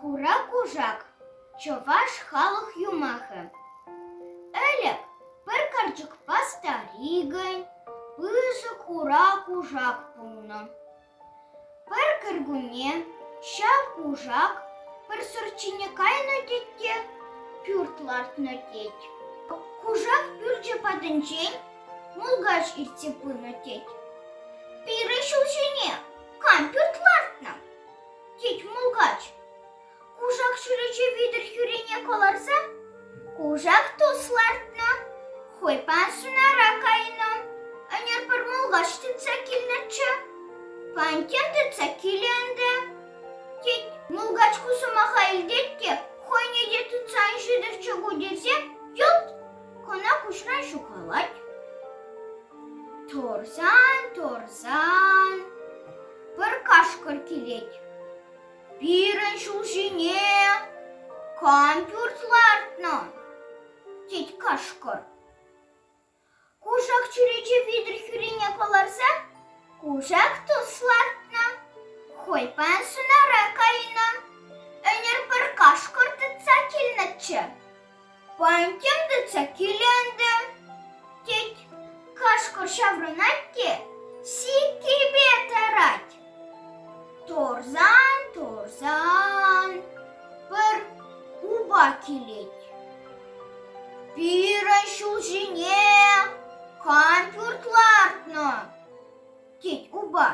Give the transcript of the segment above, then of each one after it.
Хура кушак чӑваш халӑх юмахӗ. Ӗлӗк пӗр карчӑкпа старикӗн пысӑк хура кушак пулнӑ. Пӗр кӗркунне ҫав кушак пӗр сӑрт ҫине кайнӑ тет те пӳрт лартнӑ тет. Кушак пӳрчӗ патӗнчен мулкач иртсе пынӑ тет. Пирӗн ҫул ҫине кам пӳрт лартнӑ? тет мулкач. Кушак чӳрече витӗр хӳрине кӑларса кушак тус лартнӑ, хӑй пан сунара кайнӑ. Ӗнер пӗр мулкач тытса килнӗччӗ. Пантен тытса килӗ ӗнтӗ, тет. Мулкач ку сӑмаха илтет те хӑйне те тытса ан ҫитӗрччӗ ку тесе йӑлт кӑна куҫран ҫухалать. Торсан-торсан пӗр кашкӑр килет. Пирӗн ҫул ҫине кам пӳрт лартнӑ? тет кашкӑр. Кушак чӳрече витӗр хӳрине кӑларса кушак тус лартнӑ. Хӑй паян сунара кайнӑ. Ӗнер пӗр кашкӑр тытса килнӗччӗ. Паян тем тытса килӗ ӗнтӗ, тет. Кашкӑр ҫаврӑнать те сиккипе тарать. Торсан-торсан пӗр упа килет. Пирӗн ҫул ҫине кам пӳрт лартнӑ? тет упа.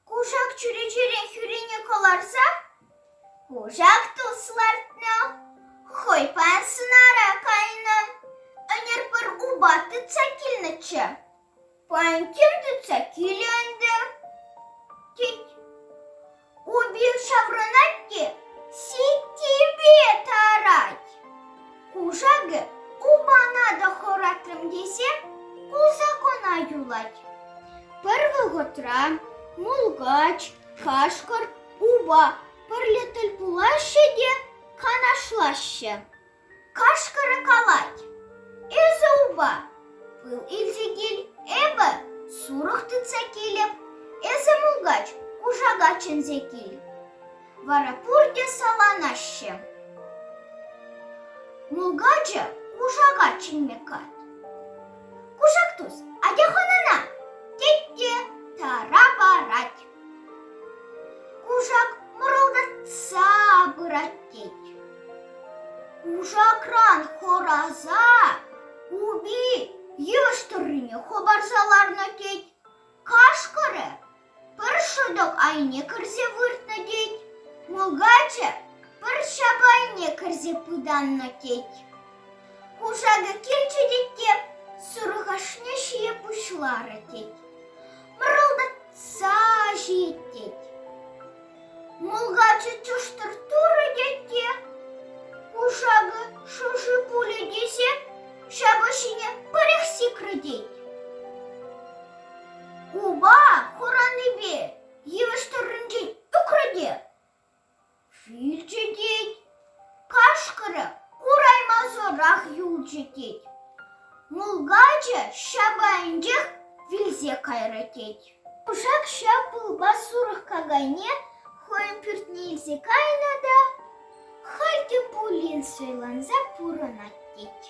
Кушак чӳречерен хӳрине кӑларса кушак тус лартнӑ, хӑй паян сӑнара кайнӑ. Ӗнер пӗр упа тытса килнӗччӗ. Паян тем тытса килӗ ӗнтӗ, тет. Упи ҫаврӑнать те сиккипе тарать. Кушакӗ упана та хӑратрӑм тесе кулса кӑна юлать. Пӗр вӑхӑтра мулкач, кашкӑр, упа пӗрле тӗл пулаҫҫӗ те канашлаҫҫӗ. Кашкӑрӗ калать: «Эсӗ упа, пыл илсе кил, эпӗ сурӑх тытса килӗп, эсӗ мулкач, кушака чӗнсе кил». Вара пурте саланаҫҫӗ. Мулкачӗ кушака чӗнме кать. Кушак тус, атя хӑнана, тет те тара парать. Кушак мӑрӑлтатса пырать тет. Кушакран хӑраса упи йывӑҫ тӑррине хӑпарса ларнӑ тет. Кашкӑрӗ пӗр шӑтӑк айне кӗрсе выртнӑ тет. Мулкачӗ пӗр ҫапа айне кӗрсе пытаннӑ тет. Кушакӗ килчӗ тет те сурӑх ашне ҫие пуҫларӗ тет. Мӑрӑлтатса ҫиет тет. Мулкачӗ чӑштӑр турӗ тет те кушакӗ шӑши пулӗ тесе ҫапӑ ҫине пӗрех сикрӗ тет. Упа хураннипе йывӑҫ тӑрринчен ӳкрӗ те вилчӗ тет. Кашкӑрӗ кураймасӑрах юлчӗ тет. Мулкачӗ ҫапӑ айӗнчех вилсе кайрӗ тет. Кушак ҫав пылпа сурӑх какайне хӑйӗн пӳртне илсе кайнӑ та халь те пулин сӑйланса пурӑнать тет.